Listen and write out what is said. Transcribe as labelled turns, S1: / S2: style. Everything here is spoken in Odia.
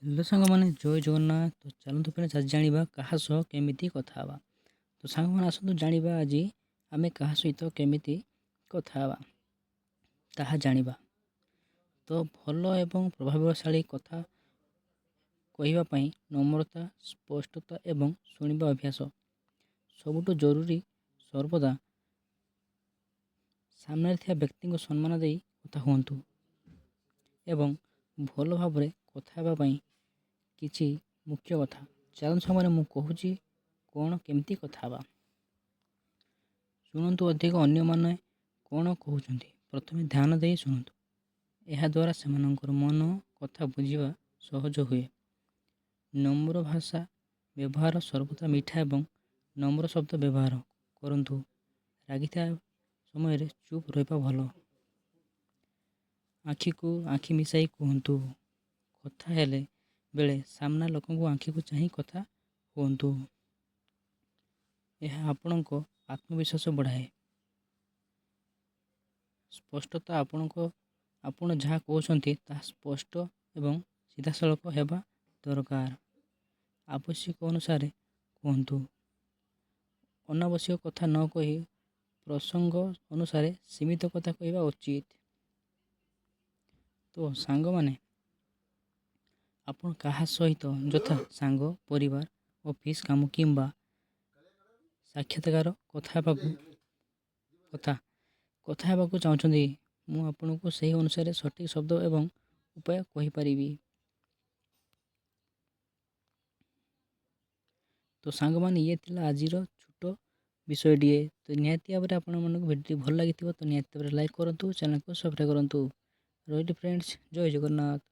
S1: ହ୍ୟାଲୋ ସାଙ୍ଗମାନେ, ଜୟ ଜଗନ୍ନାଥ। ତ ଚାଲନ୍ତୁ ଫ୍ରେଣ୍ଡସ୍, ଆଜି ଜାଣିବା କାହା ସହ କେମିତି କଥା ହେବା। ତ ସାଙ୍ଗମାନେ, ଆସନ୍ତୁ ଜାଣିବା ଆଜି ଆମେ କାହା ସହିତ କେମିତି କଥା ହେବା ତାହା ଜାଣିବା। ତ ଭଲ ଏବଂ ପ୍ରଭାବଶାଳୀ କଥା କହିବା ପାଇଁ ନମ୍ରତା, ସ୍ପଷ୍ଟତା ଏବଂ ଶୁଣିବା ଅଭ୍ୟାସ ସବୁଠୁ ଜରୁରୀ। ସର୍ବଦା ସାମ୍ନାରେ ଥିବା ବ୍ୟକ୍ତିଙ୍କୁ ସମ୍ମାନ ଦେଇ କଥା ହୁଅନ୍ତୁ ଏବଂ ଭଲ ଭାବରେ କଥା ହେବା ପାଇଁ କିଛି ମୁଖ୍ୟ କଥା ଚାଲନ୍ତୁ ସାଙ୍ଗମାନେ, ମୁଁ କହୁଛି କ'ଣ କେମିତି କଥା ହେବା। ଶୁଣନ୍ତୁ ଅଧିକ। ଅନ୍ୟମାନେ କ'ଣ କହୁଛନ୍ତି, ପ୍ରଥମେ ଧ୍ୟାନ ଦେଇ ଶୁଣନ୍ତୁ। ଏହାଦ୍ୱାରା ସେମାନଙ୍କର ମନ କଥା ବୁଝିବା ସହଜ ହୁଏ। ନମ୍ର ଭାଷା ବ୍ୟବହାର। ସର୍ବଦା ମିଠା ଏବଂ ନମ୍ର ଶବ୍ଦ ବ୍ୟବହାର କରନ୍ତୁ। ରାଗିଥିବା ସମୟରେ ଚୁପ୍ ରହିବା ଭଲ। ଆଖିକୁ ଆଖି ମିଶାଇ କୁହନ୍ତୁ। କଥା ହେଲେ ବେଳେ ସାମ୍ନା ଲୋକଙ୍କୁ ଆଖିକୁ ଚାହିଁ କଥା ହୁଅନ୍ତୁ। ଏହା ଆପଣଙ୍କ ଆତ୍ମବିଶ୍ୱାସ ବଢ଼ାଏ। ସ୍ପଷ୍ଟତା। ଆପଣ ଯାହା କହୁଛନ୍ତି, ତାହା ସ୍ପଷ୍ଟ ଏବଂ ସିଧାସଳଖ ହେବା ଦରକାର। ଆବଶ୍ୟକ ଅନୁସାରେ କୁହନ୍ତୁ। ଅନାବଶ୍ୟକ କଥା ନ କହି ପ୍ରସଙ୍ଗ ଅନୁସାରେ ସୀମିତ କଥା କହିବା ଉଚିତ। ତ ସାଙ୍ଗମାନେ, ଆପଣ କାହା ସହିତ, ଯଥା ସାଙ୍ଗ, ପରିବାର, ଅଫିସ୍ କାମ କିମ୍ବା ସାକ୍ଷାତକାର କଥା ହେବାକୁ ଚାହୁଁଛନ୍ତି, ମୁଁ ଆପଣଙ୍କୁ ସେହି ଅନୁସାରେ ସଠିକ୍ ଶବ୍ଦ ଏବଂ ଉପାୟ କହିପାରିବି। ତ ସାଙ୍ଗମାନେ, ଇଏ ଥିଲା ଆଜିର ଛୋଟ ବିଷୟଟିଏ। ତ ନିହାତି ଭାବରେ ଆପଣମାନଙ୍କୁ ଭିଡ଼ିଓଟି ଭଲ ଲାଗିଥିବ। ତ ନିହାତି ଭାବରେ ଲାଇକ୍ କରନ୍ତୁ, ଚ୍ୟାନେଲକୁ ସବସ୍କ୍ରାଇବ୍ କରନ୍ତୁ। ରହିଲି ଫ୍ରେଣ୍ଡସ୍, ଜୟ ଜଗନ୍ନାଥ।